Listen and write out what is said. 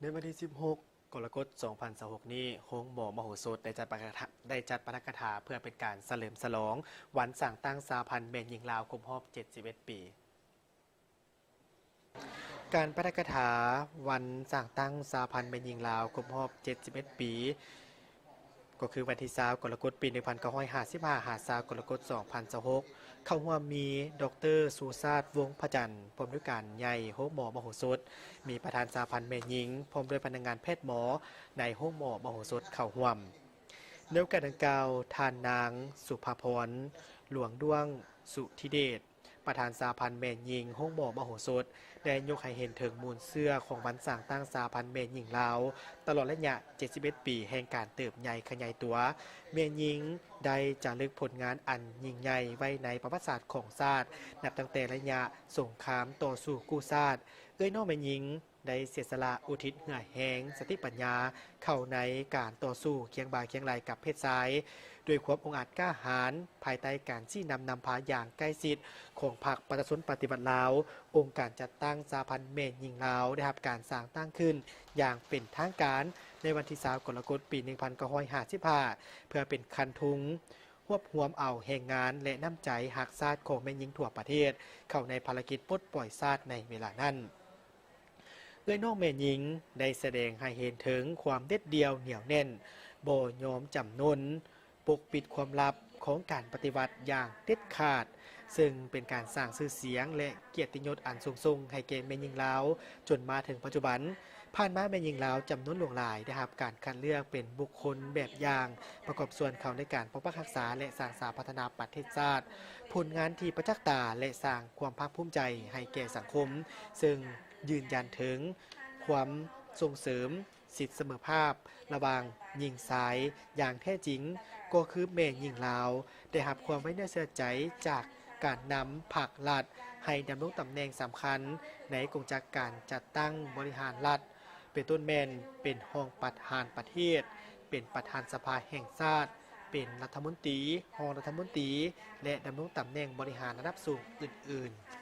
ໃນວັນທີສິບຫົກ ກໍລະກົດ ສອງພັນຊາວຫົກນີ້, ໂຮງໝໍມະໂຫສົດໄດ້ຈັດປາຖະກະຖາ ໄດ້ຈັດປາຖະກະຖາເພື່ອເປັນການສະເຫຼີມສະຫຼອງວັນສ້າງຕັ້ງສະຫະພັນແມ່ຍິງລາວຄົບຮອບເຈັດສິບເອັດປີ. ການປາຖະກະຖາວັນສ້າງຕັ້ງສະຫະພັນແມ່ຍິງລາວຄົບຮອບເຈັດສິບເອັດປີ ກໍຄືວັນທີຊາວ ກໍລະກົດ ປີໜຶ່ງພັນເກົ້າຮ້ອຍຫ້າສິບຫ້າ ຫາ ຊາວ ກໍລະກົດ ສອງພັນຊາວຫົກ, ເຂົ້າຮ່ວມມີ ດອກເຕີ ສຸຊາດ ວົງພະຈັນ ຜູ້ອຳນວຍການໃຫຍ່ໂຮງໝໍມະໂຫສົດ, ມີປະທານສະຫະພັນແມ່ຍິງ ພ້ອມດ້ວຍພະນັກງານແພດໝໍໃນໂຮງໝໍມະໂຫສົດເຂົ້າຮ່ວມ. ໃນໂອກາດດັ່ງກ່າວ, ທ່ານນາງ ສຸພາພອນ ຫຼວງດ້ວງ ສຸທິເດດ ປະທານສະຫະພັນແມ່ຍິງໂຮງໝໍມະໂຫສົດ ໄດ້ຍົກໃຫ້ເຫັນເຖິງມູນເຊື້ອຂອງວັນສ້າງຕັ້ງສະຫະພັນແມ່ຍິງລາວ ຕະຫຼອດໄລຍະເຈັດສິບເອັດປີແຫ່ງການເຕີບໃຫຍ່ຂະຫຍາຍຕົວ. ແມ່ຍິງໄດ້ຈາລຶກຜົນງານອັນຍິ່ງໃຫຍ່ໄວ້ໃນປະຫວັດສາດຂອງຊາດ, ນັບຕັ້ງແຕ່ໄລຍະສົງຄາມຕໍ່ສູ້ກູ້ຊາດ, ເອື້ອຍນ້ອງແມ່ຍິງ ໄດ້ເສຍສະຫຼະອຸທິດເຫື່ອແຮງສະຕິປັນຍາເຂົ້າໃນການຕໍ່ສູ້ຄຽງບ່າຄຽງໄຫຼ່ກັບເພດຊາຍ ດ້ວຍຄວາມອົງອາດກ້າຫານ ພາຍໃຕ້ການຊີ້ນຳນຳພາຢ່າງໃກ້ຊິດຂອງພັກປະຊາຊົນປະຕິວັດລາວ. ອົງການຈັດຕັ້ງສະຫະພັນແມ່ຍິງລາວ ໄດ້ຮັບການສ້າງຕັ້ງຂຶ້ນຢ່າງເປັນທາງການໃນວັນທີຊາວ ກໍລະກົດ ປີໜຶ່ງພັນເກົ້າຮ້ອຍຫ້າສິບຫ້າ ເພື່ອເປັນຄັນທຸງຮວບຮວມເອົາແຮງງານ ແລະ ນ້ຳໃຈຮັກຊາດຂອງແມ່ຍິງທົ່ວປະເທດ ເຂົ້າໃນພາລະກິດປົດປ່ອຍຊາດໃນເວລານັ້ນ. ເອື້ອຍນ້ອງແມ່ຍິງໄດ້ສະແດງໃຫ້ເຫັນເຖິງຄວາມເດັດດ່ຽວໜຽວແໜ້ນ, ບໍ່ຍອມຈຳນົນ, ປົກປິດຄວາມລັບຂອງການປະຕິວັດຢ່າງເດັດຂາດ, ເຊິ່ງເປັນການສ້າງຊື່ສຽງ ແລະ ກຽດຕິຍົດອັນສູງສົ່ງໃຫ້ແກ່ແມ່ຍິງລາວ ຈົນມາເຖິງປັດຈຸບັນ. ຜ່ານມາແມ່ຍິງລາວຈຳນວນຫຼວງຫຼາຍໄດ້ຮັບການຄັດເລືອກເປັນບຸກຄົນແບບຢ່າງ, ປະກອບສ່ວນເຂົ້າໃນການປົກປັກຮັກສາ ແລະ ສ້າງສາພັດທະນາປະເທດຊາດ. ຜົນງານທີ່ປະຈັກຕາ ແລະ ສ້າງຄວາມພາກພູມໃຈໃຫ້ແກ່ສັງຄົມ, ເຊິ່ງຢືນຢັນເຖິງຄວາມສົ່ງເສີມສິດສະເໝີພາບລະຫວ່າງຍິງຊາຍຢ່າງແທ້ຈິງ, ກໍຄືແມ່ຍິງລາວ ໄດ້ຮັບຄວາມໄວ້ເນື້ອເຊື່ອໃຈຈາກການນຳພັກລັດ ໃຫ້ດຳລົງຕຳແໜ່ງສຳຄັນໃນກົງຈັກການຈັດຕັ້ງບໍລິຫານລັດ, ເປັນຕົ້ນແມ່ນເປັນຮອງປະທານປະເທດ, ເປັນປະທານສະພາແຫ່ງຊາດ, ເປັນລັດຖະມົນຕີ, ຮອງລັດຖະມົນຕີ ແລະ ດຳລົງຕຳແໜ່ງບໍລິຫານລະດັບສູງອື່ນໆ.